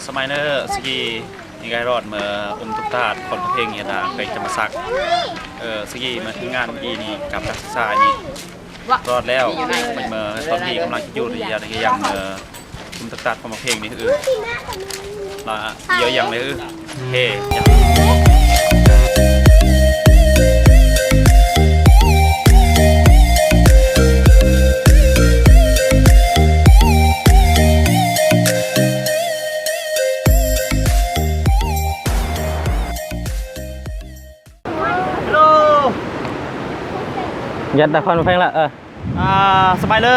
ສະໄໝເນີ ສະກີນີ້ກະລອດເມືອອຸມຕຸກຕາດຄອນພະເພັງເຮັດນາໄປຈຳປາສັກ. ເອີ ສະກີມາເຖິງງານອີ່ນີ້ກັບນັກສຶກສານີ້ລອດແລ້ວ. ເມືອຕອນນີ້ກຳລັງຈະຢູ່ທີ່ຢາກຍັງເມືອ ຄຸມຕັກຕາດຄວາມເພງນີ້ ເອີ ລະເອີ່ຍຍັງເລີຍ ເອີ ເຮ. ຍັດຕາຄອນເພງລະ ເອີ ອ່າ ສະໄໝເລີ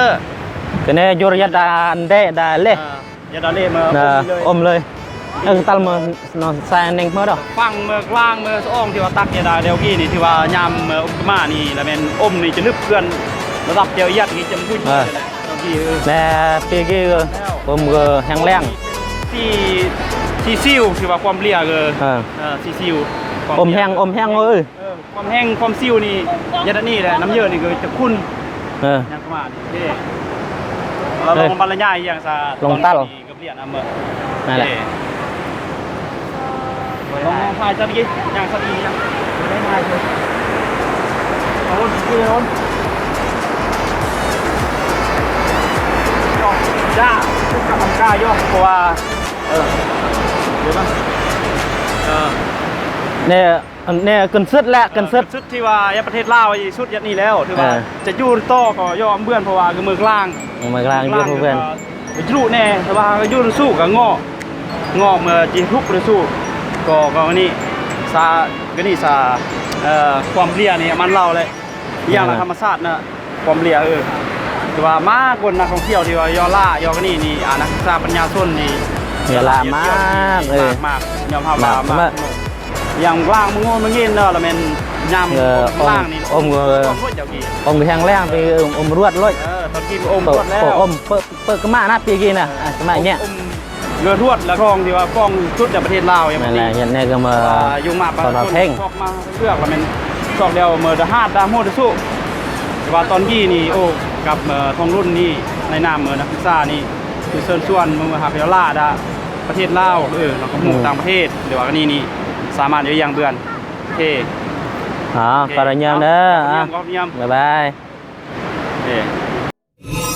ກະແນຍຢູ່ລະຍະດານແດດາເລ ອ່າ ຢາດາເລເມືອອົມເລີຍ ເອີ ຕັນເມືອນອນຊາຍເນັງເມືອດອກ ຝັ່ງເມືອກລາງເມືອສະອອງທີ່ວ່າຕັກຢາດາແລ້ວກີ້ນີ້ ທີ່ວ່າຍາມເມືອອົມກະມານີ້ ລະແມ່ນອົມນີ້ຈະລຶກເພື່ອນລະດັບແຈວຢຽດນີ້ຈະບຸ້ຍ ເອີ ແລະປີກີ້ອົມກະແຮງແລ້ງ ທີ່ ທີ່ຊິວ ທີ່ວ່າຄວາມເລຍ ເອີ ເອີ ເອີ ທີ່ຊິວ ອົມແຮງ ອົມແຮງ ເອີ ເອີ ຄວາມແຮງຄວາມຊິວນີ້ ຍາດານີ້ແຫຼະ ນ້ຳເຢີນີ້ກະຈະຂຸ່ນ ເອີ ຍັງປະມານນີ້ ເອີ ລອງບັນລະຍາຍຢ່າງຊະ ລອງຕັນ ກັບລຽນນຳເບິ່ງ ນັ້ນແຫຼະ ເອີ ລອງ ລອງຖ່າຍຊະດີ ຍ່າງຊະດີ ຍ່າງ ໄດ້ຖ່າຍເລີຍ ເອົາລົດ ຂີ່ລົດ ຢອກ ຢ່າ ກຳລັງກ້າຢອກ ເພາະວ່າ ເອີ ເດີນມາ ເອີ ແນ່ ອັນແນ່ ເກີນສຸດແຫຼະ ເອີ ເກີນສຸດ ເກີນສຸດທີ່ວ່າປະເທດລາວສຸດຢ່າງນີ້ແລ້ວ ຖືວ່າ ເອີ ຈະຢູ່ຕໍ່ກໍຍອມເບື່ອນ ເພາະວ່າກະເມືອງລາງ ເມືອງລາງຢູ່ເພື່ອນ ກະຢູ່ແນ່ ແຕ່ວ່າກະຢູ່ນຳສູ້ກະງໍ້ ງໍ້ເມື່ອຈີທຸກນຳສູ້ ກໍ ກໍນີ້ ສາ ກະນີ້ສາ ເອີ ຄວາມເລຍນີ້ມັນເລົ່າແຫຼະ ອີ່ຢ່າງລະທຳມະຊາດນະ ຄວາມເລຍ ເອີ ແຕ່ວ່າມາຄົນນັກທ່ອງທ່ຽວທີ່ວ່າຍໍ້ຫຼ້າຍໍ້ກະນີ້ນີ້ ອາ ນັກສຶກສາປັນຍາຊົນນີ້ ຍໍ້ຫຼ້າມາກ ເອີ ມາກໆ ຍອມຮັບວ່າມາກ ມາກ ຢ່າງລາງມື້ງູນມື້ງຽນເນາະ ລະແມ່ນຍາມ ເອີ ລາງນີ້ ອົມ ເອີ ອົມແຮງແລ້ງໄປ ອົມລວດໂລດ ເອີ ຕອນກີ້ອົມລວດແລ້ວ ອົມ ເປີກ ເປີກກະມານະ ປີກີ້ນະ ອາ ສະໄໝເນີ້ຍ ເຫຼືອທວດລະທອງທີ່ວ່າປ້ອງສຸດໃນປະເທດລາວ ແມ່ນແຫຼະ ເຮັດແນ່ກະມາ ອາ ຍຸງມາປະຊາຊົນ ຊອກມາເລືອກລະແມ່ນ ຊອກແລ້ວເມີດະຫາດດາໂຮດະສຸ ແຕ່ວ່າຕອນກີ້ນີ້ ໂອ້ ກັບ ເອີ ທອງລຸນນີ້ ໃນນາມ ເອີ ນັກສຶກສານີ້ ຄືເຊີນຊວນເມືອຮັບເວລາດາ ປະເທດລາວ ເອີ ລະກະໝູ່ຕ່າງປະເທດ ຫຼືວ່າອັນນີ້ນີ້ ສາມາດຢູ່ຢ່າງເບື່ອນ ໂອເຄ ອ່າ ໂອເຄ ຂໍລະຍາມເດີ ຂໍລະຍາມ ບາຍບາຍ ໂອເຄ. ເ